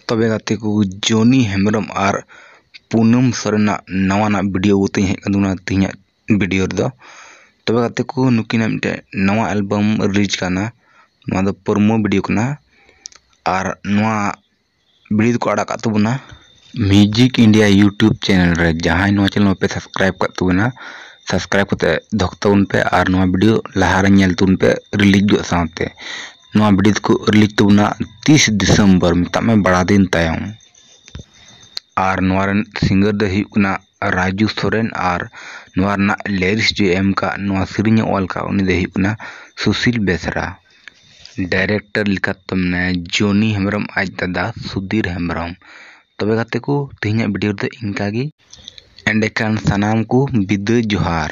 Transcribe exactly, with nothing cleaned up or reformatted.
ᱛᱚᱵᱮ ᱜᱟᱛᱮ ᱠᱚ, ᱡᱚᱱᱤ ᱦᱮᱢᱵᱨᱚᱢ ᱟᱨ ᱯᱩᱱᱟᱢ ᱥᱚᱨᱮᱱᱟᱜ ᱱᱟᱣᱟᱱᱟᱜ ᱵᱷᱤᱰᱤᱭᱳ ᱠᱚᱛᱮᱧ ᱦᱮᱡ ᱟᱠᱟᱱ ᱛᱟᱵᱚᱱᱟ ᱛᱮᱦᱮᱧᱟᱜ ᱵᱷᱤᱰᱤᱭᱳ ᱨᱮᱫᱚ᱾ ᱛᱚᱵᱮ ᱜᱟᱛᱮ ᱠᱚ, ᱱᱩᱠᱤᱱᱟᱜ ᱢᱤᱫᱴᱮᱱ ᱱᱟᱣᱟ ᱮᱞᱵᱟᱢ ᱨᱤᱞᱤᱡᱽ ᱠᱟᱱᱟ᱾ ᱱᱚᱣᱟ ᱫᱚ ᱯᱨᱳᱢᱳ ᱵᱷᱤᱰᱤᱭᱳ ᱠᱟᱱᱟ᱾ ᱟᱨ ᱱᱚᱣᱟ ᱵᱷᱤᱰᱤᱭᱳ ᱫᱚᱠᱚ ᱟᱲᱟᱜ ᱠᱟᱜ ᱛᱟᱵᱚᱱᱟ ᱢᱤᱭᱩᱡᱤᱠ ᱤᱱᱰᱤᱭᱟ ᱭᱩᱴᱩᱵᱽ ᱪᱮᱱᱮᱞ ᱨᱮ᱾ ᱡᱟᱦᱟᱸᱭ ᱱᱚᱣᱟ ᱪᱮᱱᱮᱞ ᱵᱟᱯᱮ ᱥᱟᱵᱥᱠᱨᱟᱭᱤᱵᱽ ᱠᱟᱜ ᱛᱟᱵᱚᱱᱟ, ᱥᱟᱵᱥᱠᱨᱟᱭᱤᱵᱽ ᱠᱟᱛᱮ ᱫᱚᱦᱚ ᱠᱟᱜ ᱛᱟᱵᱚᱱ ᱯᱮ᱾ ᱟᱨ ᱱᱚᱣᱟ ᱵᱷᱤᱰᱤᱭᱳ ᱞᱟᱦᱟ ᱨᱮ ᱧᱮᱞ ᱛᱟᱵᱚᱱ ᱯᱮ ᱨᱤᱞᱤᱡᱽ ᱜᱚᱫ ᱥᱟᱶᱛᱮ᱾ ᱱᱚᱣᱟ ᱵᱷᱤᱰᱤᱭᱳ ᱫᱚᱠᱚ ᱨᱤᱞᱤᱡᱽ ᱛᱟᱵᱚᱱᱟ ᱛᱤᱥ ᱰᱤᱥᱮᱢᱵᱚᱨ, ᱢᱮᱛᱟᱜ ᱢᱮ ᱵᱟᱲᱟ ᱫᱤᱱ ᱛᱟᱭᱚᱢ᱾ ᱟᱨ ᱱᱚᱣᱟ ᱨᱮᱱ ᱥᱤᱝᱜᱟᱨ ᱫᱚᱭ ᱦᱩᱭᱩᱜ ᱠᱟᱱᱟ ᱨᱟᱡᱩ ᱥᱚᱨᱮᱱ, ᱟᱨ ᱱᱚᱣᱟ ᱨᱮᱱᱟᱜ ᱞᱤᱨᱤᱠᱥ ᱡᱮ ᱮᱢ ᱠᱟᱜ, ᱱᱚᱣᱟ ᱥᱮᱨᱮᱧ ᱮ ᱚᱞ ᱠᱟᱜ, ᱩᱱᱤ ᱫᱚᱭ ᱦᱩᱭᱩᱜ ᱠᱟᱱᱟ ᱥᱩᱥᱤᱞ ᱵᱮᱥᱨᱟ᱾ ᱰᱟᱭᱨᱮᱠᱴᱚᱨ ᱞᱮᱠᱟᱛᱮ ᱢᱮᱱᱟᱭᱟ ᱡᱚᱱᱤ ᱦᱮᱢᱵᱨᱚᱢ ᱟᱡ ᱫᱟᱫᱟ ᱥᱩᱫᱷᱤᱨ ᱦᱮᱢᱵᱨᱚᱢ᱾ ᱛᱚᱵᱮ ᱜᱟᱛᱮ ᱠᱚ, ᱛᱮᱦᱮᱧᱟᱜ ᱵᱷᱤᱰᱤᱭᱳ ᱨᱮᱫᱚ ᱤᱱᱠᱟ ᱜᱮ᱾ ᱮᱸᱰᱮᱠᱷᱟᱱ ᱥᱟᱱᱟᱢ ᱠᱚ ᱵᱤᱫᱟᱹᱭ, ᱡᱚᱦᱟᱨ᱾